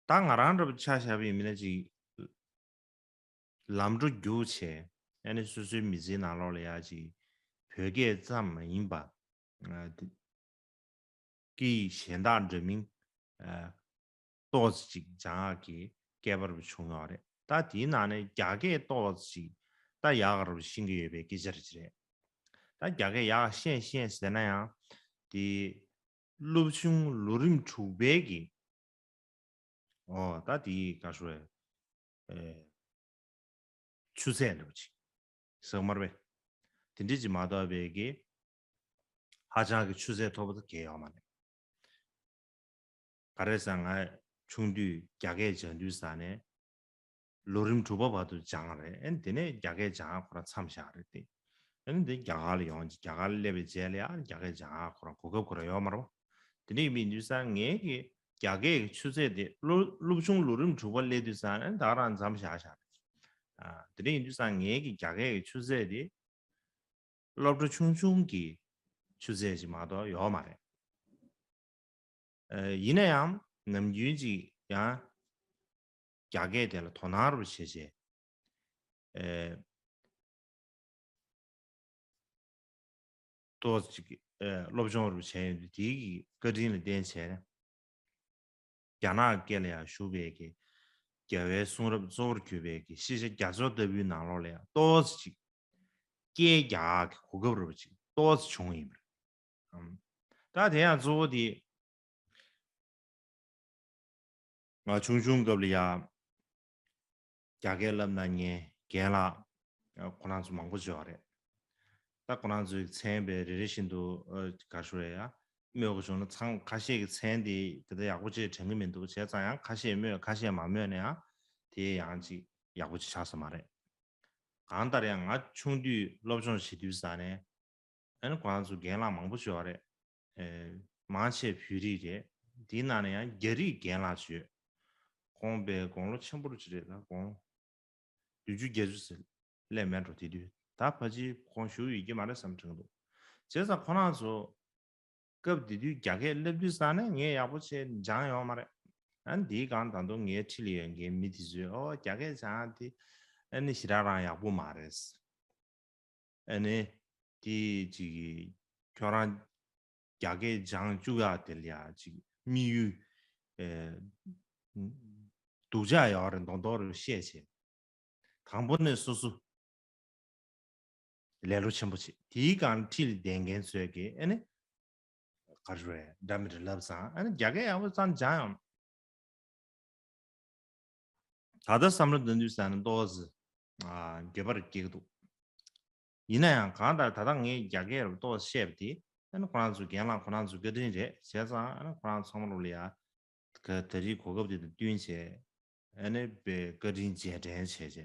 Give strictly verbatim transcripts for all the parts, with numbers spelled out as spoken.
ད་ང་རང་འདྲ་པོ་ཆ་བཞག་པ་ཡིན་ན་ཅིག་ལམ་འགྲོ་རྒྱུགས་བྱས། ཨ་ནི་སོ་སོའི་མི་ཚེའི་ནང་ལོགས་ལ་ཡ་ཅིག་བོད་སྐད་ཙམ་མ་ཡིན་པ། ཨ་དེ་སྐད་གཞན་དག་འདྲ་མིན་ཨ་ཏོག་ཙམ་ཅིག་སྦྱང་ཡག་གི་སྐལ་པ་རུ་བྱུང་ཡོད་རེད། ད་དེའི་ནང་ནས་རྒྱ་སྐད་ཏོག་ཙམ་ཅིག་ད་ཡག་རུ་ཤེས་ཀྱི་ཡོད་པའི་སྐད་ཆ་རེད། ད་རྒྱ་སྐད་ཡག་ཤེས་ཤེས་ཟེར་ན་ཡང་དེ་སློབ་ཆུང་ལོ་རིམ་དྲུག་པའི་གི་ཨོ་ད་དེ་ག་ཞུ་བས་ཨེ་ཆུ་ཚད་འདྲ་པོ་ཅིག་ཟེར་མར་བས། དེ་འདྲ་ཅིག་མ་གཏོགས་པའི་གི་ཧ་ཅང་གི་ཆུ་ཚད་མཐོ་པོ་དེ་གས་ཡོད་མ་རེད། ག་རེ་ཟེར་ང་ཆུང་དུས་རྒྱ་སྐད་སྦྱང་དུས་ས་ནས་ལོ་རིམ་དྲུག་པ་བར་དུ་སྦྱངས་རེད། ཨེ་དེ་ནས་རྒྱ་སྐད་སྦྱང་ཁོ་རང་མཚམས་བཞག་རེད་དེ། ཨེ་འདི་རྒྱ་གར་ལ་ཡོང་རྒྱ་གར་ལ་སླེབས་པའི་རྗེས་ལ་ཡང་རྒྱ་སྐད་སྦྱང་ཁོ་རང་གོ་སྐབས་ཁོ་རང་ཡོད་མ་རེད་པ། དེ་འདྲ་ཡིན་པའི་དུས་ས་ངའི་གི་རྒྱ་སྐད་ཀྱི་ཆུ་ཚད་དེ་སློབ་སློབ་ཆུང་ལོ་རིམ་དྲུག་པ་སླེབས་དུས་ས་ནས་ད་ག་རང་མཚམས་བཞག་བཞག་རེད། ཨ་དེ་འདྲ་ཡིན་དུས་ས་ངའི་གི་རྒྱ་སྐད་ཀྱི་ཆུ་ཚད་དེ་སློབ་གྲྭ་ཆུང་ཆུང་གི་ཆུ་ཚད་ཅིག་མ་གཏོགས་ཡོད་མ་རེད། ཨ་ཡིན་ན་ཡང་ནམ་རྒྱུན་ཅིག་ཡང་རྒྱ་སྐད་དེ་ལ་དོ་སྣང་རུ་བྱེད་བྱེད། ཨ་ཏོག་ཙམ་ཅིག་ཨ་སློབ་སྦྱོང་རུ་བྱས་ཡོང་དུས་དེའི་གི་བཀའ་དྲིན་ལ་བརྟེན་བྱས་ནས། རྒྱ་ནག་སྐད་ལ་ཡང་ཞུགས་པའི་གི་རྒྱལ་བའི་གསུང་རབ་གཙོ་བོར་གྱུར་པའི་གི་ཤེས་བྱ་རྒྱ་མཚོ་ལྟ་བུའི་ནང་ལོགས་ལ་ཡང་ཏོག་ཙམ་ཅིག་སྐད་རྒྱག་གི་གོ་སྐབས་རུ་ཅིག་ཏོག་ཙམ་བྱུང་ཡིན་པ་རེད། ད་དེ་ཡང་གཙོ་བོ་དེ་ང་ཆུང་ཆུང་སྐབས་ལ་ཡང་རྒྱ་སྐད་བསླབ་གནང་མཁན་རྒན་ལགས་ཁོ་རང་ཚོ་མང་པོ་ཅིག་ཡོད་རེད། ད་ཁོ་རང་ཚོའི་མཚན་དཔེ་རེ་རེ་བཞིན་དུ་ཨ་ག་ཞུ་རེད་ཡ། སྨོས་པ་བྱུང་ན་ཚང་ཁ་ཤས་ཀྱི་མཚན་དེ་དེ་ལྟར་ཡག་པོ་ཅིག་དྲན་གྱི་མི་འདུག་བྱས་ཙང་ཡང་ཁ་ཤས་སྨོས་ཁ་ཤས་མ་སྨོས་ན་ཡང་དེ་ཡང་ཅིག་ཡག་པོ་ཅིག་ཆགས་ས་མ་རེད། གང་ལྟར་ཡང་ང་ཆུང་དུས་སློབ་སྦྱོང་བྱེད་དུས་ས་ནས་ཨ་ནི་ཁོ་རང་ཚོ་རྒན་ལགས་མང་པོ་ཅིག་ཡོད་རེད། ཨེ་མང་ཆེ་བོད་རིགས་རེད། དེའི་ནང་ནས་ཡང་རྒྱ་རིགས་རྒན་ལགས་ཅིག་ཡོད། ཁོང་དཔེ་དགུང་ལོ་ཆེན་པོ་རུ་ཅིག་རེད། ད་དགུང་བདུན་ཅུ་བརྒྱད་ཅུ་ཟེར་སླེབས་མེད་འགྲོ། དེ་དུས་ད་ཕལ་ཆེར་ཁོང་བཞུགས་ཡོད་ཀྱི་མ་རེད་བསམ་དྲན་གྱི་འདུག་བྱས་ཙང་ཁོ་རང་ཚོ་སྐབས་དེ་དུས་རྒྱ་སྐད་བསླབ་དུས་ས་ནས་ངས་ཡག་པོ་བྱས་སྦྱངས་ཡོད་མ་རེད། ཨ་ནི་དེའི་སྒང་ད་དུང་ངའི་འཁྲིས་ལ་ཡོད་མཁན་མི་དེ་ཚོས་ཨོ་རྒྱ་སྐད་སྦྱངས་དེ་ཨ་ནི་ཞེ་དྲག་རང་ཡག་པོ་མ་རེད། ཨ་ནི་དེ་ཅིག་ཁྱོད་རང་རྒྱ་སྐད་སྦྱང་བཅུག་ཡག་དེ་ལ་ཡ་ཅིག་དམིགས་ཡུལ་ཨེ་སྡུག་ཅག་ཡོད་རེད་མདོག་མདོག་རེ་བཤད་བྱས། དང་པོ་ནས་སོ་སོ་ལེ་ལོ་ཆེན་པོ་བྱས། དེའི་སྒང་འཁྲིས་ལ་བསྡད་མཁན་ཚོས་ཀྱིས་ཨ་ནི་ག་རེ་རེད་འདྲ་མི་འདྲ་ལབ་ཙང་ཨ་ནི་རྒྱ་སྐད་ཡག་པོ་ཙམ་སྦྱངས་ཡོང་། ད་ལྟ་བསམ་བློ་བཏང་དུས་ས་ནས་ཏོག་ཙམ་ཨ་འགྱོད་པ་རེ་སྐྱེ་གི་འདུག་ཡིན་ན་ཡང་གང་ལྟར་ད་ལྟ་ངས་རྒྱ་སྐད་རུ་ཏོག་ཙམ་བཤད་པ་དེ་ཨ་ནི་ཁོ་རང་ཚོ་རྒན་ལགས་ཁོ་རང་ཚོ་བཀའ་དྲིན་རེད། བྱས་ཙང་ཨ་ནི་ཁོ་རང་ཚང་མ་ལོ་ལ་ཡ་ག་ད་རེས་གོ་སྐབས་དེ་དང་བསྟུན་བྱས་ཨ་ནི་དཔེ་བཀའ་དྲིན་རྗེས་དྲན་བྱས་བྱས་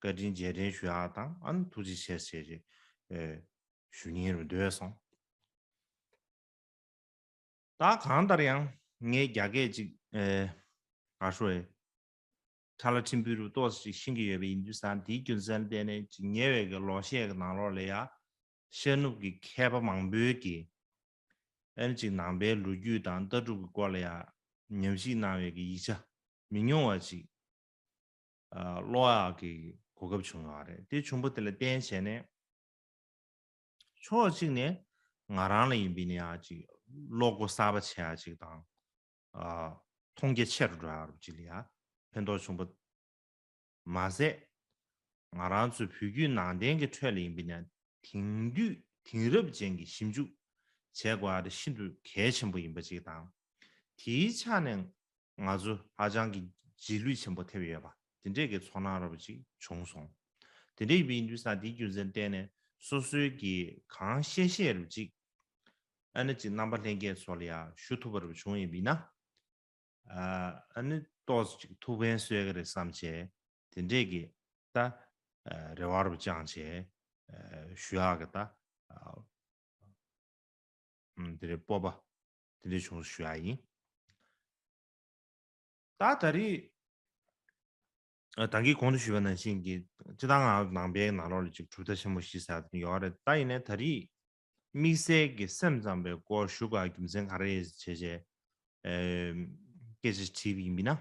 བཀའ་དྲིན་རྗེས་དྲན་ཞུ་ཡག་དང་ཨ་ནི་ཐུགས་རྗེ་ཆེ་ཞེས་བྱས་ཨེ་ཞུ་སྙིང་རུ་འདོད་སོང་། ད་གང་ལྟར་ཡང་ངས་རྒྱ་སྐད་ཅིག་ཨེ་ག་ཧྲོ་ཨེ་ཁྲ་ལ་ཁྲིམས་ཕུ་རུ་ཏོག་ཙམ་ཅིག་ཤེས་ཀྱི་ཡོད་པ་ཡིན་དུས་ཙང་དེའི་རྒྱུ་མཚན་ལ་བརྟེན་ནས་ཅིག་ཉེ་བའི་གི་ལོ་ཤས་ཀྱི་ནང་ལོགས་ལ་ཡ་ཤར་ནུབ་ཀྱི་མཁས་པ་མང་པོས་ཀྱིས་ཨེ་ནི་ཅིག་ནང་པའི་ལོ་རྒྱུས་དང་ལྟ་གྲུབ་ཀྱི་སྐོར་ལ་ཡ་ཉམས་ཞིབ་གནང་བའི་གི་ཡིག་ཆ་མི་ཉུང་བ་ཅིག་ཨ་ཀློག་ཡག་གི་གོ་སྐབས་བྱུང་ཡོད་རེད། དེ་བྱུང་པ་དེ་ལ་བརྟེན་བྱས་ནས་ཕྱོགས་གཅིག་ནས་ང་རང་ལ་ཡིན་པའི་ནི་ཡང་ཅིག་བློ་སྒོ་གསར་པ་ཕྱེ་ཡག་ཅིག་དང་ཨ་མཐོང་རྒྱ་ཆེ་རུ་འགྲོ་ཡག་རུ་ཅིག་ལ་ཡང་ཕན་ཐོགས་བྱུང་པ་མ་ཟད། ང་རང་ཚོའི་བོད་བརྒྱུད་ནང་བསྟན་གྱི་ཁྲོད་ལ་ཡིན་པའི་ནི་དེང་དུས་དེང་རབས་ཅན་གྱི་ཞིབ་འཇུག་བྱེད་དགོས་ཡག་དེ་ཤིན་ཏུ་གལ་ཆེན་པོ་ཡིན་པ་ཅིག་དང་། དེའི་ཆ་ནས་ང་ཚོ་ཧ་ཅང་གི་རྗེས་ལུས་ཆེན་པོ་ཐེབས་ཡོད་པ་དེ་འདྲས་ཀྱི་ཚོར་སྣང་རབ་ཅིག་བྱུང་སོང་། དེ་འདྲས་ཡིན་པའི་དུས་ས་དེའི་རྒྱུ་མཚན་བརྟེན་ནས་སོ་སོའི་གི་གང་ཤེས་ཤེས་རབ་ཅིག་ཨ་ནི་ཅིག་རྣམ་པ་ལྷན་རྒྱས་ཚོ་ལ་ཡང་ཞུ་ཐུབ་པ་རབ་བྱུང་ཡིན་པས་ན། ཨ་ཨ་ནི་ཏོག་ཙམ་ཅིག་ཐུགས་ཕན་གསོས་ཀྱི་རེད་བསམ་བྱས་དེ་འདྲས་ཀྱི་ད་ཨ་རེ་བ་རབ་བཅངས་བྱས་ཨ་ཞུ་ཡག་གི་ད་ཨ་ཨུམ་དེ་རེད་སྤོབས་པ་དེ་འདྲས་བྱུང་ཞུ་ཡག་ཡིན། ད་ད་རེས་ཨ་ད་གིན་གོང་དུ་ཞུས་པ་ནང་བཞིན་གྱི་སྤྱི་བཏང་ང་ནང་པའི་ནང་ལོགས་ལ་ཅིག་གྲུབ་མཐའ་ཆེན་པོ་བཞི་ཟེར་བ་དེ་ཡོད་རེད། ད་ཡིན་ནའི་ད་རེས་དམིགས་བསལ་གྱི་སེམས་ཙམ་པའི་སྐོར་ཞུ་དགོས་རྒྱུ་མཚན་ག་རེ་རེད་བྱས་བྱས་ཨེ་སྐད་ཆ་དྲིས་པ་ཡིན་པས་ན།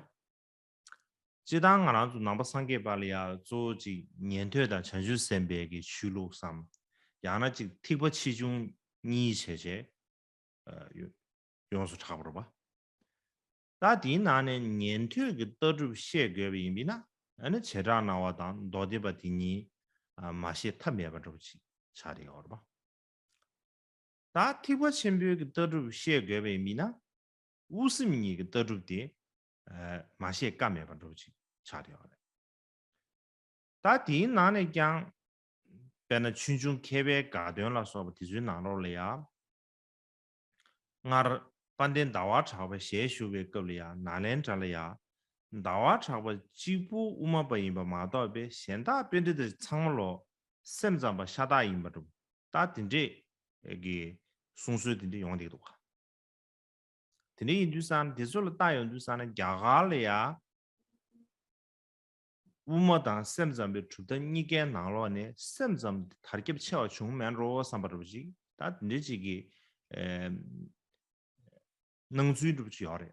སྤྱིར་བཏང་ང་རང་ཚོ་ནང་པ་སངས་རྒྱས་པ་ལ་ཡ་གཙོ་བོ་ཅིག་ཉན་ཐོས་དང་བྱང་ཆུབ་སེམས་དཔའི་གི་ཆོས་ལུགས་སམ། ཡང་ན་ཅིག་ཐེག་པ་ཆེ་ཆུང་གཉིས་བྱས་བྱས་ཨ་ཡོ་ཡོངས་སུ་གྲགས་པ་རེད་པ། ད་དེའི་ནང་ནས་ཉན་ཐོས་ཀྱི་ལྟ་གྲུབ་བཤད་དགོས་པ་ཡིན་པས་ན། ཨ་ནི་བྱེ་བྲག་སྨྲ་བ་དང་མདོ་སྡེ་པ་དེ་གཉིས་ཨ་མ་བཤད་ཐབས་མེད་པ་འདྲ་པོ་ཅིག་ཆགས་བསྡད་ཡོད་རེད་པ། ད་ཐེག་པ་ཆེན་པོའི་གི་ལྟ་གྲུབ་བཤད་དགོས་པ་ཡིན་པས་ན། དབུ་སེམས་གཉིས་ཀྱི་ལྟ་གྲུབ་དེ་ཨ་མ་བཤད་ཀ་མེད་པ་འདྲ་པོ་ཅིག་ཆགས་བསྡད་ཡོད་རེད། ད་དེའི་ནང་ནས་ཀྱང་། དཔེར་ན་ཆོས་འབྱུང་མཁས་པའི་དགའ་སྟོན་ལ་སོགས་པ་དེ་ཚོའི་ནང་ལོགས་ལ་ཡང་། སྔར་དཔལ་ལྡན་ཟླ་བ་གྲགས་པ་ཞལ་བཞུགས་པའི་སྐབས་ལ་ཡང་ནཱ་ལེནྡྲ་ལ་ཡང་། ཟླ་བ་གྲགས་པ་གཅིག་པུ་དབུ་མ་པ་ཡིན་པ་མ་གཏོགས་པའི་གཞན་དག་པཎྜི་ཏ་ཚང་མ་ལོ་སེམས་ཙམ་པ་ཤ་སྟག་ཡིན་པ་འདྲ་པོ། ད་དེ་འདྲས་ཀྱི་གསུང་སྲོལ་དེ་འདྲས་ཡོང་བསྡད་འདུག་ག། དེ་འདྲ་ཡིན་དུས་ཙང་དེ་ཚོ་ལ་ལྟ་ཡོང་དུས་ཙང་ན་རྒྱ་གར་ལ་ཡ། དབུ་མ་དང་སེམས་ཙམ་པའི་གྲུབ་མཐའ་གཉིས་ཀའི་ནང་ལོགས་ནས་སེམས་ཙམ་དར་ཁྱབ་ཆེ་བ་བྱུང་མེད་འགྲོ་བསམ་པ་འདྲ་པོ་ཅིག་ད་དེ་འདྲ་ཅིག་གི་ཨེ་སྣང་ཚུལ་འདྲ་པོ་ཅིག་ཡོད་རེད།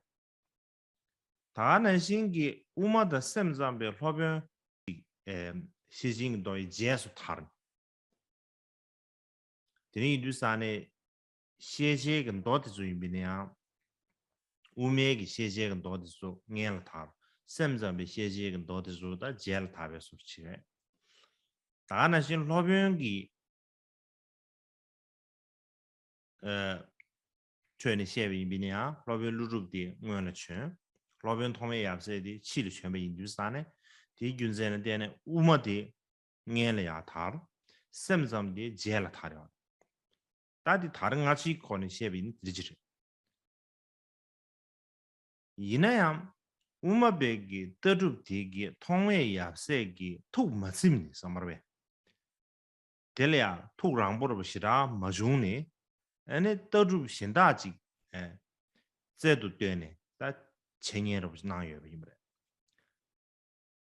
ད་ག་ནང་བཞིན་གྱི་དབུ་མ་དང་སེམས་ཙམ་པའི་སློབ་དཔོན་ཅིག་ཨེ་ཤེར་ཕྱིན་གྱི་མདོ་ཡི་རྗེས་སུ་དར། དེ་ནས་ཡིན་དུས་ཙང་ནས་ཤེར་ཕྱིན་གྱི་མདོ་དེ་ཚོ་ཡིན་པས་ན་ཡང་། དབུ་མའི་གི་ཤེར་ཕྱིན་གྱི་མདོ་དེ་ཚོ་སྔོན་ལ་དར། སེམས་ཙམ་པའི་ཤེར་ཕྱིན་གྱི་མདོ་དེ་ཚོ་ད་རྗེས་ལ་དར་བའི་བཟོ་བྱས། ད་ག་ནང་བཞིན་སློབ་དཔོན་གྱི་ཨ་ཁྲོད་ནས་བཤད་པ་ཡིན་པས་ན་ཡང་སློབ་དཔོན་ཀླུ་སྒྲུབ་དེ་སྔོན་ལ་བྱོན། སློབ་དཔོན་ཐོགས་མེད་ཡབ་སྲས་དེ་ཕྱིས་ལ་བྱོན་པ་ཡིན་དུས་ཙང་ནས་དེའི་རྒྱུ་མཚན་ལ་བརྟེན་ནས་དབུ་མ་དེ་སྔོན་ལ་ཡར་དར། སེམས་ཙམ་དེ་རྗེས་ལ་དར་ཡོད། ད་དེ་དར་སྔ་ཕྱིའི་སྐོར་ནས་བཤད་པ་ཡིན་ན་དེ་ཅི་རེད། ཡིན་ན་ཡང་། དབུ་མ་པའི་གི་ལྟ་གྲུབ་དེ་གི་ཐོགས་མེད་ཡབ་སྲས་ཀྱི་ཐུགས་མ་ཚིམ་ནས་བསམ་པར་བས། དེ་ལ་ཡང་ཐུགས་རང་པོར་ཞེ་དྲག་མ་བྱུང་ནས། ཨ་ནི་ལྟ་གྲུབ་གཞན་དག་ཅིག་ཨེ་རྩལ་དུ་བཏོན་ནས་ད་འཆད་ཉན་རབ་གནང་ཡོད་པ་ཡིན་པ་རེད།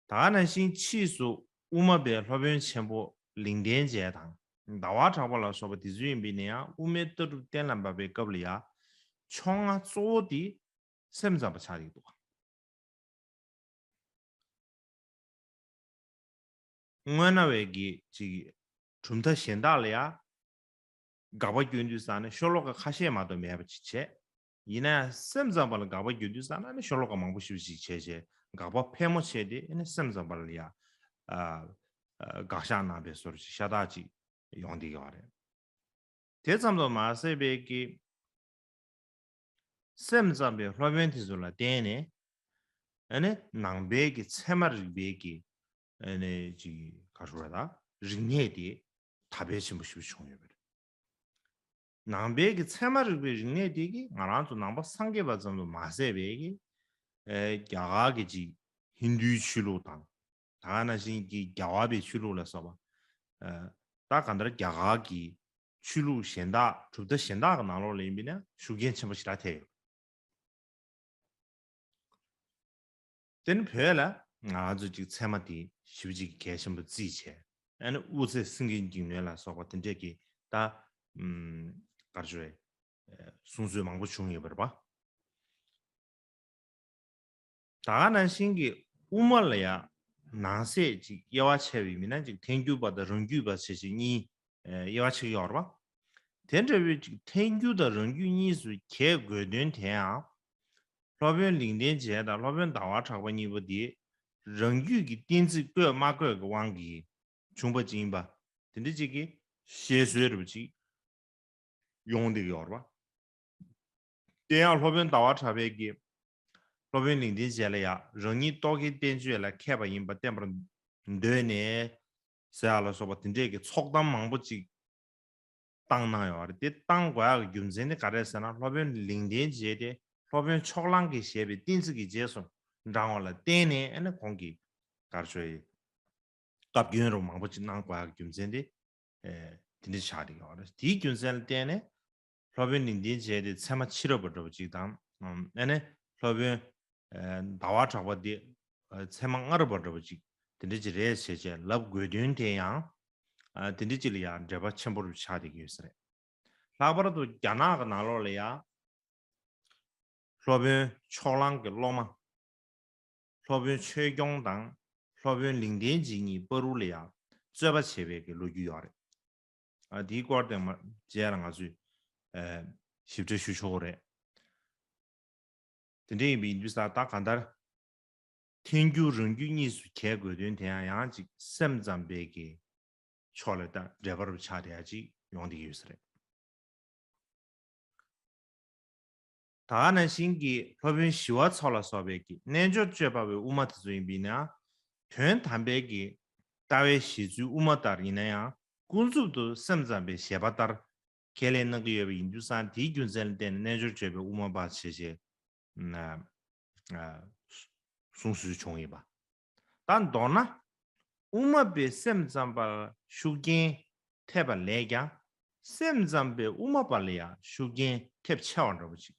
ད་ག་ནང་བཞིན་ཕྱིས་སུ་དབུ་མ་པའི་སློབ་དཔོན་ཆེན་པོ་ལིང་བསྟན་རྒྱལ་དང་ཟླ་བ་གྲགས་པ་ལ་སོགས་པ་དེ་ཚོ་ཡིན་པས་ན་ཡང་དབུ་མའི་ལྟ་གྲུབ་གཏན་ལ་འབེབས་པའི་སྐབས་ལ་ཡང་ཕྱོགས་སྔ་གཙོ་བོ་དེ་སེམས་ཙམ་པ་ཆགས་ཀྱི་འདུག་སྔོན་ན་བས་ཀྱི་ཅིག་གྲུབ་མཐའ་གཞན་དག་ལ་ཡང་དགག་པ་སྐྱོན་དུས་ཙང་ནས་ཤོ་ལོ་ཀ་ཁ་ཤས་མ་གཏོགས་མེད་པ་ཅིག་བྱས། ཡིན་ན་ཡང་སེམས་ཙམ་པ་ལ་དགག་པ་སྐྱོན་དུས་ཙང་ན་ནི་ཤོ་ལོ་ཀ་མང་པོ་ཞེ་པོ་ཅིག་བྱས་བྱས་དགག་པ་ཕལ་མོ་ཆེ་དེ་ནི་སེམས་ཙམ་པ་ལ་ཡང་ཨ་ཨ་དགག་བཞག་གནང་པའི་བཟོ་འདྲ་ཅིག་ཤ་སྟག་ཅིག་ཡོང་བསྡད་ཡོད་རེད། དེ་ཙམ་དུ་མ་ཟད་པའི་གི་སེམས་ཙམ་པའི་སློབ་དཔོན་དེ་ཚོ་ལ་བརྟེན་ནས་ཨ་ནི་ནང་པའི་གི་ཚད་མ་རིག་པའི་གི་ཨ་ནི་ཅིག་ག་རེ་ཟེར་དགོས་རེད། ད་རིག་གནས་དེ་དར་འཕེལ་ཆེན་པོ་ཞིག་བྱུང་ཡོད་པ་རེད། ནང་པའི་གི་ཚད་མ་རིག་པའི་རིག་གནས་དེ་གི་ང་རང་ཚོ་ནང་པ་སངས་རྒྱས་པ་ཙམ་དུ་མ་ཟད་པའི་གི་ཨ་རྒྱ་གར་གི་ཅིག་ཧིན་རྡུའི་ཆོས་ལུགས་དང་། ད་ག་ནང་བཞིན་གྱི་རྒྱལ་བ་པའི་ཆོས་ལུགས་ལ་སོགས་པ། ཨ་ད་གང་ལྟར་རྒྱ་གར་གྱི་ཆོས་ལུགས་གཞན་དག་གྲུབ་མཐའ་གཞན་དག་གི་ནང་ལོགས་ལ་ཡིན་པས་ན་ཤུགས་རྐྱེན་ཆེན་པོ་ཞེ་དྲག་ཐེབས་ཡོད། དེ་ནི་བོད་ལ་ང་རང་ཚོ་ཅིག་ཚད་མ་དེ་ཞེ་པོ་ཅིག་གལ་ཆེན་པོ་བརྩིས་བྱས། ཨ་ནི་དབུ་ཚད་སེང་གེའི་མཇིང་བསྣོལ་ལ་སོགས་པ་དེ་འདྲས་ཀྱི་ད་ཨམ་ག་རེ་ཞུ་རེད། ཨ་གསུང་སྲོལ་མང་པོ་བྱུང་ཡོད་པ་རེད་པ། ད་ག་ནང་བཞིན་གྱི་དབུ་མ་ལ་ཡང་ནང་གསེས་ཅིག་དབྱེ་བ་ཕྱེ་བའི་མི་སྣ་ཅིག་ཐལ་འགྱུར་བ་དང་རང་རྒྱུད་པ་ཞེས་བྱས་གཉིས་ཨེ་དབྱེ་བ་ཕྱེ་གི་ཡོད་རེད་པ། དེ་འདྲ་བའི་ཅིག་ཐལ་འགྱུར་དང་རང་རྒྱུད་གཉིས་སུ་གྱེས་དགོས་དོན་དེའང་སློབ་དཔོན་ལིང་བསྟན་རྒྱལ་དང་སློབ་དཔོན་ཟླ་བ་གྲགས་པ་གཉིས་པོ་དེ་རང་རྒྱུད་ཀྱི་གཏན་ཚིགས་བཀོད་མ་བཀོད་ཀྱི་དབང་གིས་བྱུང་པ་ཅིག་ཡིན་པ་དེ་འདྲ་ཅིག་གི་བཤད་སྲོལ་འདྲ་པོ་ཅིག་ཡོང་བསྡད་ཀྱི་ཡོད་རེད་པ། དེ་ཡང་སློབ་དཔོན་ཟླ་བ་གྲགས་པས་ཀྱིས་སློབ་དཔོན་ལིང་བསྟན་རྒྱལ་ལ་ཡང་རང་ཉིད་རྟོག་གེའི་བསྟན་བཅོས་ལ་མཁས་པ་ཡིན་པ་བསྟན་པར་འདོད་ནས་ཟེར་ཡ་ལ་སོགས་པ་དེ་འདྲས་ཀྱི་ཚོགས་གཏམ་མང་པོ་ཅིག་བཏང་གནང་ཡོད་རེད། དེ་བཏང་དགོས་ཡག་གི་རྒྱུ་མཚན་དེ་ག་རེ་རེད་ཟེར་ན་སློབ་དཔོན་ལིང་བསྟན་རྒྱལ་དེ་སློབ་དཔོན་ཕྱོགས་གླང་གིས་བཞེས་པའི་གཏན་ཚིགས་ཀྱི་རྗེས་སུ་འབྲང་བ་ལ་བརྟེན་ནས་ཨ་ནི་ཁོང་གིས་ག་རེ་ཞུ་ཡི་བཀའ་བཀྱོན་རུ་མང་པོ་ཅིག་གནང་དགོས་ཡག་གི་རྒྱུ་མཚན་དེ་ཨེ་དེ་འདྲ་ཆགས་བསྡད་ཡོད་རེད། དེའི་རྒྱུ་མཚན་ལ་བརྟེན་ནས་སློབ་དཔོན་ལིང་བསྟན་རྒྱལ་དེ་ཚད་མ་ཕྱི་རབས་པ་འདྲ་པོ་ཅིག་དང་ཨ་ནི་སློབ་དཔོན་ཨེ་ཟླ་བ་གྲགས་པ་དེ་ཨེ་ཚད་མ་སྔ་རབས་པ་འདྲ་པོ་ཅིག་དེ་འདྲ་ཅིག་རེད་ཟེར་བྱས་ལབ་དགོས་དོན་དེ་ཡང་ཨ་དེ་འདྲ་ཅིག་ལ་ཡང་འབྲེལ་བ་ཆེན་པོ་རུ་ཆགས་བསྡད་ཀྱི་ཡོད་ས་རེད། ལྷག་པར་དུ་རྒྱ་ནག་གི་ནང་ལོགས་ལ་ཡང་སློབ་དཔོན་ཕྱོགས་གླང་གི་སློབ་མ། སློབ་དཔོན་ཆོས་སྐྱོང་དང་སློབ་དཔོན་ལིང་བརྟན་འཇིགས་གཉིས་བར་དུ་ལ་ཡང་རྩོད་པ་བྱས་པའི་གི་ལོ་རྒྱུས་ཡོད་རེད། ཨ་དེའི་སྐོར་དེ་མ་རྗེས་ལ་ང་ཚོས་ཨ་ཞིབ་ཕྲ་ཞུ་ཆོག་གི་རེད། དེ་འདྲ་ཡིན་པ་ཡིན་དུས་ས་ད་གང་ལྟར་ཐལ་འགྱུར་རང་རྒྱུད་གཉིས་སུ་གྱེས་དགོས་དོན་དེ་ཡང་ཡང་ཅིག་སེམས་ཙམ་པའི་གི་ཕྱོགས་ལ་ད་འགྲེལ་པ་རུ་ཆགས་བསྡད་ཡ་ཅིག་ཡོང་བསྡད་ཡོད་ས་རེད། ད་ག་ནང་བཞིན་གྱི་སློབ་དཔོན་ཞི་བ་འཚོ་ལ་སོགས་པའི་གི་རྣལ་འབྱོར་སྤྱོད་པ་བའི་དབུ་མ་དེ་ཚོ་ཡིན་པ་ཡིན་ན། དོན་དམ་པའི་གི་ལྟ་བའི་བཞེད་ཚུལ་དབུ་མ་ལྟར་ཡིན་ན་ཡང་ཀུན་རྫོབ་ཏུ་སེམས་ཙམ་པའི་བཞེད་པ་ལྟར་ཁས་ལེན་གནང་གི་ཡོད་པ་ཡིན་དུས་ཙང་དེའི་རྒྱུ་མཚན་ལ་བརྟེན་ནས་རྣལ་འབྱོར་སྤྱོད་པའི་དབུ་མ་པ་བྱས་རྗེས་ན་ཨ་གསུང་སྲོལ་བྱུང་ཡོད་པ། ད་མདོར་ན། དབུ་མ་པའི་སེམས་ཙམ་པ་ལ་ཤུགས་རྐྱེན་ཐེབས་པ་ལས་ཀྱང་། སེམས་ཙམ་པའི་དབུ་མ་པ་ལ་ཡང་ཤུགས་རྐྱེན་ཐེབས་ཆེ་བ་འདྲ་པོ་ཅིག་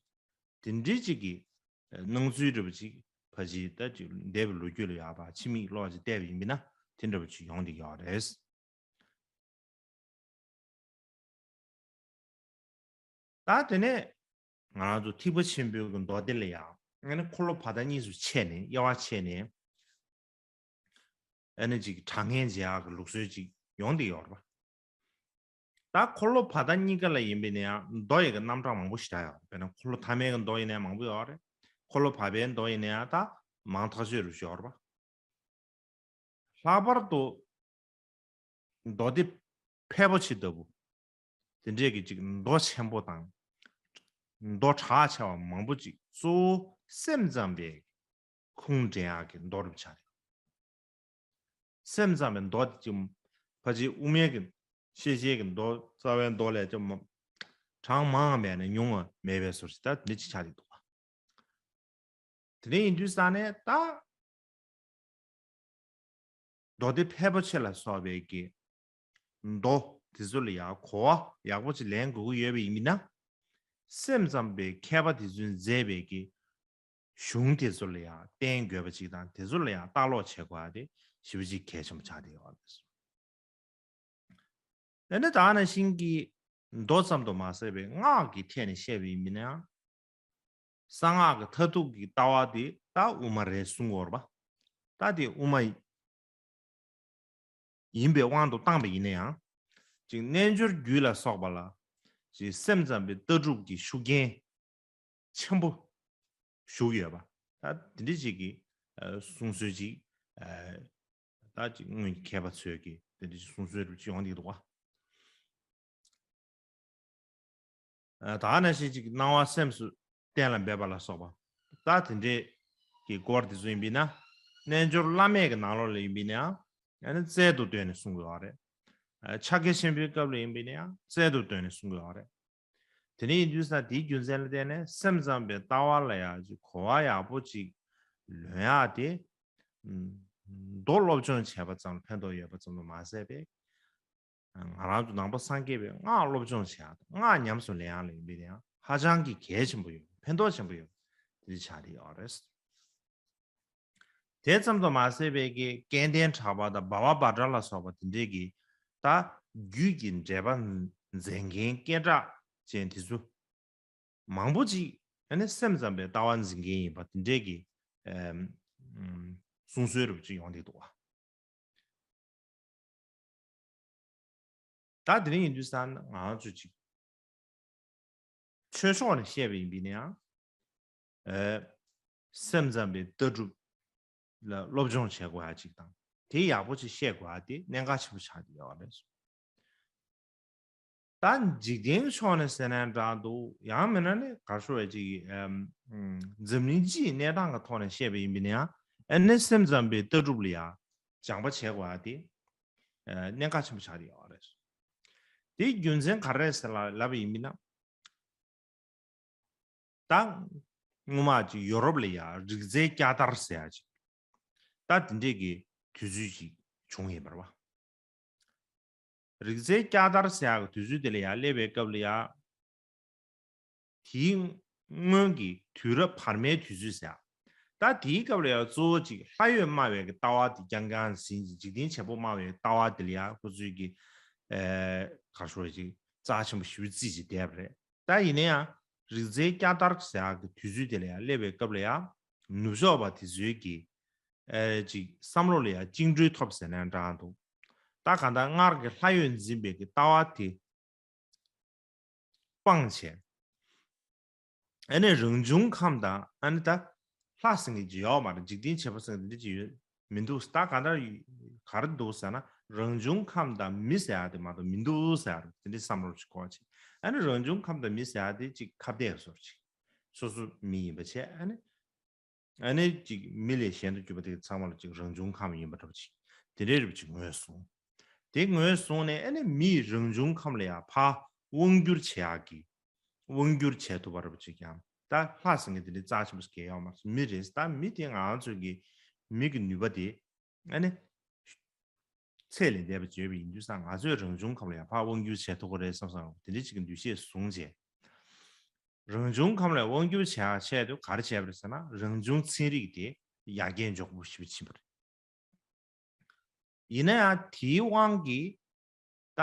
དེ་འདྲའི་ཅིག་གི་སྣང་ཚུལ་འདྲ་པོ་ཅིག་ཕལ་ཆེར་ད་ཅིག་འདས་པའི་ལོ་རྒྱུས་ལ་ཡོད་པ་ཕྱི་མིག་ལོག་ཅིག་བལྟས་པ་ཡིན་པ་ན་དེ་འདྲ་པོ་ཅིག་ཡོང་བསྡད་ཡོད་རེད། ད་དེ་ནས་ང་རང་ཚོ་ཐེག་པ་ཆེན་པོའི་གི་མདོ་སྡེ་ལ་ཡང་ཨ་ནི་འཁོར་ལོ་བར་དོ་གཉིས་སུ་ཕྱེ་ནས་དབྱེ་བ་ཕྱེ་ནས་ཨ་ནི་ཅིག་གྲངས་ངེས་འཇལ་ཡག་གི་ལུགས་སྲོལ་ཅིག་ཡོང་བསྡད་ཡོད་རེད་པ། ད་འཁོར་ལོ་བར་དོ་གཉིས་ཀ་ལ་ཡིན་པ་ཡིན་ན་ཡང་མདོ་ཡི་གི་རྣམ་གྲངས་མང་པོ་ཞིག་བྲིས་ཡོད་རེད། དཔེར་ན་འཁོར་ལོ་ཐ་མའི་གི་མདོ་ཡིན་ན་ཡང་མང་པོ་ཡོད་རེད། འཁོར་ལོ་བར་པའི་མདོ་ཡིན་ན་ཡང་ད་མང་ཐག་ཆོད་རུ་ཡོད་རེད་པ། ལྷག་པར་དུ་མདོ་སྡེ་ཕལ་པོ་ཆེ་ལྟ་བུ། དེ་འདྲས་ཀྱི་ཅིག་མདོ་ཆེན་པོ་དང་། མདོ་གྲགས་ཆེ་བ་མང་པོ་ཅིག་གཙོ་བོ་སེམས་ཙམ་པའི་ཁུངས་འདྲེན་ཡག་གི་མདོ་རུ་ཆགས་རེད། སེམས་ཙམ་པའི་མདོ་དེ་ཅིག་ཕལ་ཆེར་དབུ་མའི་གི་ཤེས་བྱའི་གི་མདོ་རྩ་བའི་མདོ་ལས་ཅིག་གྲངས་མང་བ་མེད་ན་ཉུང་བ་མེད་པའི་བཟོ་ཞིག་ད་འདི་ཅིག་ཆགས་ཀྱི་འདུག་པ། དེ་འདྲ་ཡིན་དུས་ས་ནས་ད། མདོ་སྡེ་ཕལ་པོ་ཆེ་ལ་སོགས་པའི་གི་མདོ་དེ་ཚོ་ལ་ཡང་གོ་བ་ཡག་པོ་ཅིག་ལེན་དགོས་ཀྱི་ཡོད་པ་ཡིན་ན། སེམས་ཙམ་པའི་མཁས་པ་དེ་ཚོས་མཛད་པའི་གི་གཞུང་དེ་ཚོ་ལ་ཡང་བརྟེན་དགོས་པ་ཅིག་དང་དེ་ཚོ་ལ་ཡང་ལྟ་ཀློག་བྱེད་དགོས་པ་དེ་ཞེ་པོ་ཅིག་གལ་ཆེན་པོ་ཆགས་བསྡད་ཡོད་རེད། དེ་ནས་ད་ནང་བཞིན་གྱི་མདོ་ཙམ་དུ་མ་ཟད་པའི་སྔགས་ཀྱི་ཐད་ནས་བཤད་པ་ཡིན་ན་ཡང་། གསང་སྔགས་ཀྱི་མཐར་ཐུག་གི་ལྟ་བ་དེ་ད་དབུ་མ་རེད་གསུང་གི་ཡོད་རེད་པ། ད་དེ་དབུ་མ་ཡིན་པའི་དབང་དུ་བཏང་པ་ཡིན་ན་ཡང་། ཅིག་རྣལ་འབྱོར་རྒྱུད་ལ་སོགས་པ་ལ་ཅིག་སེམས་ཙམ་པའི་ལྟ་གྲུབ་ཀྱི་ཤུགས་རྐྱེན་ཆེན་པོ་ཞུགས་ཡོད་པ། ད་དེ་འདྲ་ཅིག་གི་ཨ་གསུང་སྲོལ་ཅིག་ཨ་ད་ཅིག་སྔོན་གྱི་མཁས་པ་ཚོས་ཀྱི་དེ་འདྲ་ཅིག་གསུང་སྲོལ་རུ་ཅིག་ཡོང་གི་འདུག་པ། ཨ་ད་ནང་བཞིན་ཅིག་སྣང་བ་སེམས་སུ་གཏན་ལ་འབེབས་པ་ལ་སོགས་པ། ད་དེ་འདྲའི་གི་སྐོར་དེ་ཚོ་ཡིན་པས་ན། རྣལ་འབྱོར་བླ་མེད་ཀྱི་ནང་ལོགས་ལ་ཡིན་པས་ན་ཡང་། ཨ་ནི་རྩལ་དུ་བཏོན་ནས་གསུང་གི་ཡོད་རེད། ཨ་ཕྱག་རྒྱ་ཆེན་པོའི་སྐབས་ལ་ཡིན་པས་ན་ཡང་རྩལ་དུ་བཏོན་ནས་གསུང་གི་ཡོད་རེད། དེ་ནས་ཡིན་དུས་ས་དེའི་རྒྱུ་མཚན་ལ་བརྟེན་ནས་སེམས་ཙམ་པའི་ལྟ་བ་ལ་ཡང་ཅིག་གོ་བ་ཡག་པོ་ཅིག་ལོན་ཡག་དེ། ཨ་མདོ་སློབ་སྦྱོང་བྱས་པ་ཙམ་ལ་ཕན་ཐོགས་ཡོད་པ་ཙམ་དུ་མ་ཟད་པའི། ང་རང་ཚོ་ནང་པ་སངས་རྒྱས་པའི་སྔགས་སློབ་སྦྱོང་བྱེད་ཡག་དང་སྔགས་ཉམས་སུ་ལེན་ཡག་ལ་ཡིན་པའི་ཡང་ཧ་ཅང་གི་གལ་ཆེན་པོ་ཡོད། ཕན་ཐོགས་ཆེན་པོ་ཡོད། དེ་འདྲ་ཆགས་བསྡད་ཡོད་རེད། དེ་ཙམ་དུ་མ་ཟད་པའི་གི་སྐལ་ལྡན་གྲགས་པ་དང་བྷ་བ་བྷ་དྲ་ལ་སོགས་པ་དེ་འདྲའི་གི་ད་རྒྱུད་ཀྱི་འགྲེལ་པ་མཛད་མཁན་སྐད་གྲགས་ཅན་དེ་ཚོ་མང་པོ་ཅིག་ཨ་ནི་སེམས་ཙམ་པའི་ལྟ་བ་འཛིན་མཁན་ཡིན་པ་དེ་འདྲའི་གི་ཨ་གསུང་སྲོལ་རུ་ཅིག་ཡོང་བསྡད་འདུག་པ། ད་དེ་རིང་ཡིན་དུས་ས་ང་ཚོ་ཅིག་ཆོས་ཕྱོགས་ནས་བཤད་པ་ཡིན་པས་ན་ཡང་། ཨེ། སེམས་ཙམ་པའི་ལྟ་གྲུབ་ལ་སློབ་སྦྱོང་བྱེད་དགོས་ཡ་ཅིག་དང་དེ་ཡག་པོ་ཅིག་ཤེས་དགོས་ཡ་དེ་གནད་འགག་ཆེན་པོ་ཆགས་ཀྱི་ཡོད་རེད། ད་འཇིག་རྟེན་ཕྱོགས་ནས་ཟེར་ན་འདྲ་འདུག་ཡང་མིན་ན་ནི་ག་ཤོ་བའི་ཅིག་ཨེམ། ཨུམ། འཛམ་གླིང་སྤྱིའི་གནས་སྟངས་ཀྱི་ཐོག་ནས་བཤད་པ་ཡིན་པས་ན་ཡང་ཨ་ནི་སེམས་ཙམ་པའི་ལྟ་གྲུབ་ལ་ཡང་སྦྱངས་པ་བྱེད་དགོས་ཡ་དེ་ཨ་གནད་འགག་ཆེན་པོ་ཆགས་ཀྱི་ཡོད་རེད། དེའི་རྒྱུ་མཚན་ག་རེ་རེད་ཟེར་ལབ་པ་ཡིན་པས་ན། ད་སྔོན་མ་ཅིག་ཡོ་རོབ་ལ་ཡང་རིག་རྩལ་བསྐྱར་དར་ཟེར་ཡ་ཅིག་ད་དེ་འདྲས་ཀྱི་དུས་ཚོད་ཅིག་བྱུང་ཡིན་པ་རེད་པ། རིག་རྩལ་བསྐྱར་དར་ཟེར་ཡག་གི་དུས་ཚོད་དེ་ལ་ཡང་སླེབས་པའི་སྐབས་ལ་ཡང་དེའི་སྔོན་གྱི་དུས་རབས་བར་མའི་དུས་ཚོད་ཟེར་ཡག་ད་དེའི་སྐབས་ལ་ཡང་གཙོ་བོ་ཅིག་ལྷ་ཡོད་སྨྲ་བའི་གི་ལྟ་བ་དེ་རྐྱང་རྐྱང་ཟིན་ཅིང་འཇིག་རྟེན་བྱེད་པོ་སྨྲ་བའི་ལྟ་བ་དེ་ལ་ཡང་ཁོ་ཚོས་ཀྱི་ཨེ་ག་རེ་ཞུ་དགོས་རེད་ཅིག་རྩ་ཆེན་པོ་ཞེ་པོ་བརྩིས་ཅིག་བསྡད་པ་རེད། ད་ཡིན་ན་ཡང་རིག་རྩལ་བསྐྱར་དར་ཟེར་ཡག་གི་དུས་ཚོད་དེ་ལ་ཡང་སླེབས་པའི་སྐབས་ལ་ཡང་ནུབ་ཕྱོགས་པ་དེ་ཚོའི་གི་ ཨེ་ཅིག་བསམ་བློ་ལ་ཡང་བཅིངས་འགྲོལ་ཐོབ་ཟེར་ནའང་འདྲ་འདུག་ད་གང་ལྟར་སྔར་གྱི་ལྷ་ཡུལ་འཛིན་པའི་གི་ལྟ་བ་དེ་སྤངས་བྱས། ཨ་ནི་རང་བྱུང་ཁམས་དང་ཨ་ནི་ད་ལྷ་ཟེར་མཁན་ཅིག་ཡོད་མ་རེད། འཇིག་རྟེན་བྱེད་པོ་ཟེར་མཁན་འདི་ཅིག་ཡོད་མི་འདུག་ད་ག་འདྲ་ག་རེ་འདུག་ཟེར་ན། རང་བྱུང་ཁམས་དང་མི་ཟེར་ཡ་དེ་མ་གཏོགས་མི་འདུག་ཟེར་ཡ་རེད། དེ་འདྲའི་བསམ་བློ་ཅིག་འཁོར་བྱས། ཨ་ནི་རང་བྱུང་ཁམས་དང་མི་ཟེར་ཡ་དེ་ཅིག་ཁ་གཏད་བཟོ་ཅིག་སོ་སོ་མི་ཡིན་པ་བྱས། ཨ་ནི་ཨ་ནི་ཅིག་མི་ལས་གཞན་དུ་གྱུར་པ་དེ་ཚང་མ་ལ་ཅིག་རང་བྱུང་ཁམས་ཡིན་པ་འདྲ་པོ་ཅིག་དེ་འདྲའི་རིགས་ཅིག་ངོས་བཟུང་། དེ་ངོས་བཟུང་ནས་ཨ་ནི་མིས་རང་བྱུང་ཁམས་ལ་ཡང་ཕར་དབང་བསྒྱུར་བྱེད་ཡག་གི་དབང་བསྒྱུར་བྱེད་ཐུབ་པ་འདྲ་པོ་ཅིག་ཀྱང་ད་ལྷ་ཟེར་མཁན་དེ་འདྲའི་རྩ་ཆེན་པོ་ཞིག་གལ་ཡོད་མ་རེད། མི་རེད། ད་མི་དེ་ང་ཚོའི་གི་མི་གི་ནུས་པ་དེ་ཨ་ནི་ཚད་ལས་འདས་པ་བརྗོད་པ་ཡིན་དུས་ཙང་ང་ཚོས་རང་བྱུང་ཁམས་ལ་ཡང་ཕར་དབང་བསྒྱུར་བྱེད་ཐུབ་ཀྱི་རེད་བསམ་བསམ་དེ་འདྲའི་ཅིག་གི་འདུ་ཤེས་བཟུང་བྱས། རང་བྱུང་ཁམས་ལ་དབང་བསྒྱུར་བྱེད་ཡག་ཆེད་དུ་ག་རེ་བྱས་པ་རེད་ཟེར་ན། རང་བྱུང་ཚན་རིག་དེ་ཡར་རྒྱས་མགྱོགས་པོ་ཞེ་པོ་ཕྱིན་པ་རེད། ཡིན་ན་ཡང་དེའི་དབང་གིས་ད་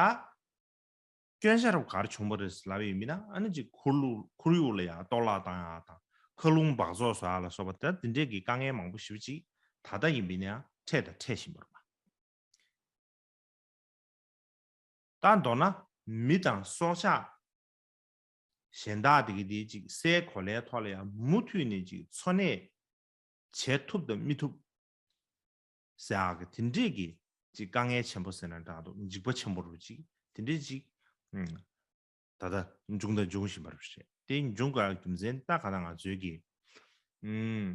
སྐྱོན་ཆ་རབ་ག་རེ་བྱུང་བ་རེད་ལབ་ཡོད་མིན་ན། ཨ་ནི་ཅིག་ཁོར་ལུགས་ཁོར་ཡུག་ལ་ཡང་གཏོར་བརླག་བཏང་ཡག་དང་མཁའ་རླུང་འབག་བཙོག་བཟོ་ཡག་ལ་སོགས་པ་ད་དེ་འདྲས་ཀྱི་དཀའ་ངལ་མང་པོ་ཞེ་པོ་ཅིག་ད་ལྟ་ཡིན་པ་ཡིན་ན་ཡང་འཕྲད་དང་འཕྲད་བཞིན་པ་རེད་པ། ད་མདོར་ན་མི་དང་སྲོག་ཆགས་གཞན་དག་དེ་གི་དེ་ཅིག་སའི་གོ་ལའི་ཐོག་ལ་ཡང་མུ་མཐུད་ནས་ཅིག་འཚོ་གནས་བྱེད་ཐུབ་དང་མི་ཐུབ་ཟེར་ཡག་གི་དེ་འདྲས་ཀྱི་ཅིག་དཀའ་ངལ་ཆེན་པོ་ཟེར་ན་འདྲ་འདུག་འཇིགས་པ་ཆེན་པོ་རུ་ཅིག་དེ་འདྲས་ཅིག་ཨུམ། ད་ལྟ་འབྱུང་དང་འབྱུང་བཞིན་པ་རེད། དེ་འབྱུང་དགོས་ཡག་རྒྱུ་མཚན་ད་ག་ད་ང་ཚོའི་གི་ཨུམ།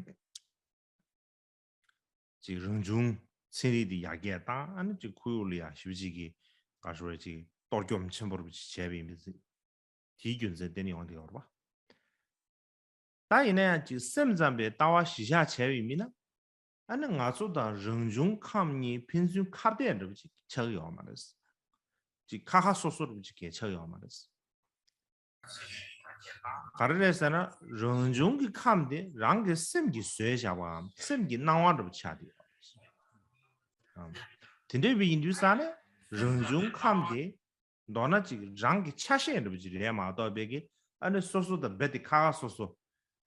ཅིག་རང་བྱུང་ཚན་རིག་དེ་ཡར་རྒྱས་བཏང་། ཨ་ནི་ཅིག་ཁོར་ཡུག་ལ་ཡང་ཞེ་པོ་ཅིག་གི་ག་རེ་ཟེར་དགོས་རེད། ཅིག་གཏོར་སྐྱོན་ཆེན་པོ་རུ་ཅིག་བྱས་པ་ཡིན་པ་ཟེར། དེའི་རྒྱུ་མཚན་དེ་ནི་ཡོང་བསྡད་ཡོད་རེད་པ། ད་ཡིན་ན་ཡང་ཅིག་སེམས་ཙམ་པའི་ལྟ་བ་གཞི་བཞག་བྱས་པ་ཡིན་ན། ཨ་ནི་ང་ཚོ་དང་རང་བྱུང་ཁམས་གཉིས་ཕན་ཚུན་ཁ་གཏད་འདྲ་པོ་ཅིག་ཆགས་ཀྱི་ཡོད་མ་རེད། ཅིག་ཁ་ཁ་སོ་སོ་འདྲ་པོ་ཅིག་གས་ཆགས་ཡོད་མ་རེད། ག་རེ་རེད་ཟེར་ན། རང་བྱུང་གི་ཁམས་དེ་རང་གི་སེམས་ཀྱིས་བཟོས་བཞག་པའམ་སེམས་ཀྱི་སྣང་བ་འདྲ་པོ་ཆགས་བསྡད་ཡོད་རེད། དེ་འདྲ་བ་ཡིན་དུས་ཙང་ནས་རང་བྱུང་ཁམས་དེ་མདོར་ན་ཅིག་རང་གི་ཆ་ཤས་འདྲ་པོ་ཅིག་རེད་མ་གཏོགས་པའི་གི་ཨ་ནི་སོ་སོ་དང་རྦད་དེ་ཁ་ཁ་སོ་སོ།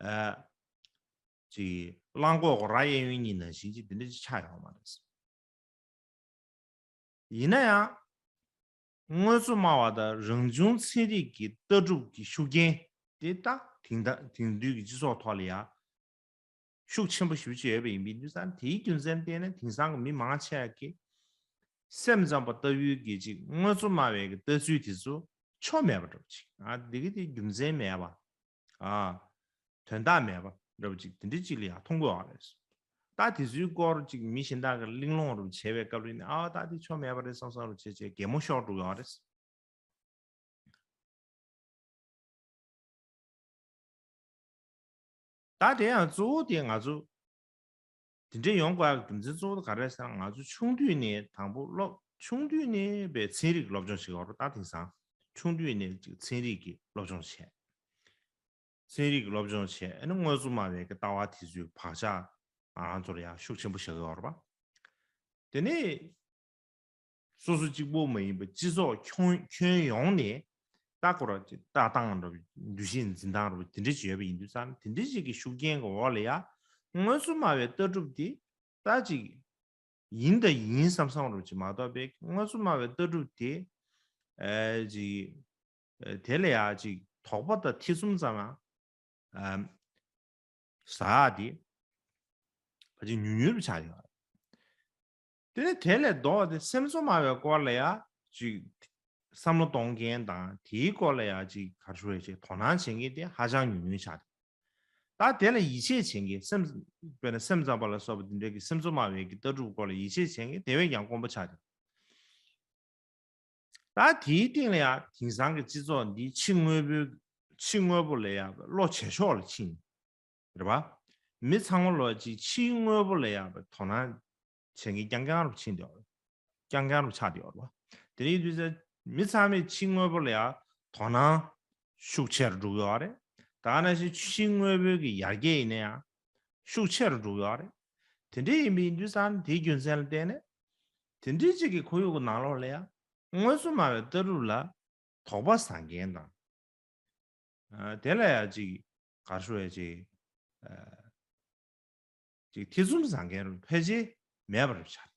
ཨ། ཅིག་གླང་གོག་རྭ་གཡས་གཡོན་གཉིས་ནང་བཞིན་ཅིག་དེ་འདྲ་ཅིག་ཆགས་ཡོད་མ་རེད། ཡིན་ན་ཡང་། དངོས་གཙོ་སྨྲ་བ་དང་རང་བྱུང་ཚན་རིག་གི་ལྟ་གྲུབ་ཀྱི་ཤུགས་རྐྱེན་དེ་ད་དེང་ད་དེང་དུས་ཀྱི་སྤྱི་ཚོགས་ཐོག་ལ་ཡང་ཤུགས་ཆེན་པོ་ཞེ་པོ་ཅིག་ཡོད་པ་ཡིན་པའི་དུས་ཙང་། དེའི་རྒྱུ་མཚན་བརྟེན་ནས་དེང་སང་གི་མི་མང་ཆེ་བ་གིས་སེམས་ཙམ་པ་ལྟ་བུའི་གི་ཅིག་དངོས་གཙོ་སྨྲ་བའི་གི་ལྟ་ཚུལ་དེ་ཚོ་ཆོ་མེད་པ་འདྲ་པོ་ཅིག་ཨ། འདི་གི་དེ་རྒྱུ་མཚན་མེད་པ། ཨ། དོན་དག་མེད་པ་འདྲ་པོ་ཅིག་དེ་འདྲ་ཅིག་ལ་ཡང་མཐོང་གི་ཡོད་རེད། ད་དེ་ཚོའི་སྐོར་ཅིག་མི་གཞན་དག་གིས་གླེང་སློང་རུ་བྱས་པའི་སྐབས་རིང་ནས། ཨ། ད་དེ་ཆོ་མེད་པ་རེད་བསམ་བསམ་རུ་བྱས་བྱས་གད་མོ་ཤོར་འགྲོ་གི་ཡོད་རེད། ད་དེ་ཡང་གཙོ་བོ་དེ་ང་ཚོ་དེ་འདྲ་ཡོང་དགོས་ཡག་གི་རྒྱུ་མཚན་གཙོ་བོ་དེ་ག་རེ་རེད་ཟེར་ན། ང་ཚོ་ཆུང་དུས་ནས་དང་པོ་སློབ། ཆུང་དུས་ནས་པའི་ཚན་རིག་སློབ་སྦྱོང་བྱེད་ཀྱི་ཡོད་རེད། ད་དེང་སང་ཆུང་དུས་ནས་ཅིག་ཚན་རིག་གི་སློབ་སྦྱོང་བྱས། ཚན་རིག་གི་སློབ་སྦྱོང་བྱས། ཨ་ནི་དངོས་གཙོ་སྨྲ་བའི་གི་ལྟ་བ་དེ་ཚོའི་བག་ཆགས་ང་རང་ཚོར་ཡང་ཤུགས་ཆེན་པོ་བཞག་གི་ཡོད་རེད་པ། དེ་ནས་སོ་སོ་གཅིག་པོ་མ་ཡིན་པ་སྤྱི་ཚོགས་ཁྱོན་ཁྱོན་ཡོངས་ནས་ལྟ་སྐོར་གྱི་ལྟ་སྟངས་འདྲ་པོ། འདུ་ཤེས་འཛིན་སྟངས་འདྲ་པོ་དེ་འདྲ་ཅིག་ཡོད་པ་ཡིན་དུས་ཙང་། དེ་འདྲ་ཅིག་གི་ཤུགས་རྐྱེན་གྱི་འོག་ལ་ཡང་དངོས་གཙོ་སྨྲ་བའི་ལྟ་གྲུབ་དེ་ད་ཅིག་ཡིན་དང་ཡིན་བསམ་བསམ་འདྲ་པོ་ཅིག་མ་གཏོགས་པའི་དངོས་གཙོ་སྨྲ་བའི་ལྟ་གྲུབ་དེ་ཨ་ཅིག་དེ་ལ་ཡང་ཅིག་དོགས་པ་དང་ཐེ་ཚོམ་ཙམ་ཡང་ཨ་ཟ་ཡག་དེ་ཕལ་ཆེར་ཉུང་ཉུང་རུ་ཆགས་ཡོད། དེ་ནས་དེ་ལས་ལྡོག་སྟེ་སེམས་གཙོ་སྨྲ་བའི་སྐོར་ལ་ཡང་ཅིག་བསམ་བློ་གཏོང་མཁན་དང་། དེའི་སྐོར་ལ་ཡང་ཅིག་ག་རེ་ཞུ་དགོས་རེད། ཅིག་དོ་སྣང་བྱེད་མཁན་དེ་ཧ་ཅང་ཉུང་ཉུང་ཆགས་ཏེ། ད་དེ་ལ་ཡིད་ཆེས་བྱེད་མཁན། སེམས། དཔེར་ན་སེམས་ཙམ་པ་ལ་སོགས་པ་དེ་འདྲའི་གི་སེམས་གཙོ་སྨྲ་བའི་གི་ལྟ་གྲུབ་སྐོར་ལ་ཡིད་ཆེས་བྱེད་མཁན་དེ་བས་ཀྱང་དཀོན་པོ་ཆགས་ཏེ། ད་དེའི་སྟེང་ལ་ཡང་དེང་སང་གི་སྤྱི་ཚོགས་འདི་ཕྱི་དངོས་པོའི། ཕྱི་དངོས་པོ་ལ་ཡང་བློ་བྱེད་ཕྱོགས་ལ་ཕྱིན། རེད་པ། མི་ཚང་མ་ལོ་ཅིག་ཕྱིའི་དངོས་པོ་ལ་ཡང་དོ་སྣང་བྱེད་མཁན་རྐྱང་རྐྱང་རུ་ཕྱིན་བསྡད་ཡོད་རེད། རྐྱང་རྐྱང་རུ་ཆགས་བསྡད་ཡོད་རེད་པ། དེ་རིང་དུས་ཚོད་མི་ཚང་མས་ཕྱིའི་དངོས་པོ་ལ་ཡང་དོ་སྣང་ཤུགས་ཆེ་རུ་འགྲོ་གི་ཡོད་རེད། ད་ག་ནང་བཞིན་ཕྱིའི་དངོས་པོའི་གི་ཡར་རྒྱས་ཡིན་ན་ཡང་ཤུགས་ཆེ་རུ་འགྲོ་གི་ཡོད་རེད། དེ་འདྲ་ཡིན་པ་ཡིན་དུས་ཙང་། དེའི་རྒྱུ་མཚན་ལ་བརྟེན་ནས་དེ་འདྲའི་ཅིག་གི་ཁོར་ཡུག་གི་ནང་ལོགས་ལ་ཡང་དངོས་གཙོ་སྨྲ་བའི་ལྟ་གྲུབ་ལ་དོགས་པ་ཟ་མཁན་དང་། ཨ། དེ་ལ་ཡང་ཅིག་ག་རེ་ཞུ་དགོས་རེད། ཅིག་ཨ། ཅིག་ཐེ་ཚོམ་ཟ་མཁན་ཕལ་ཆེར་མེད་པ་རེད་ཤག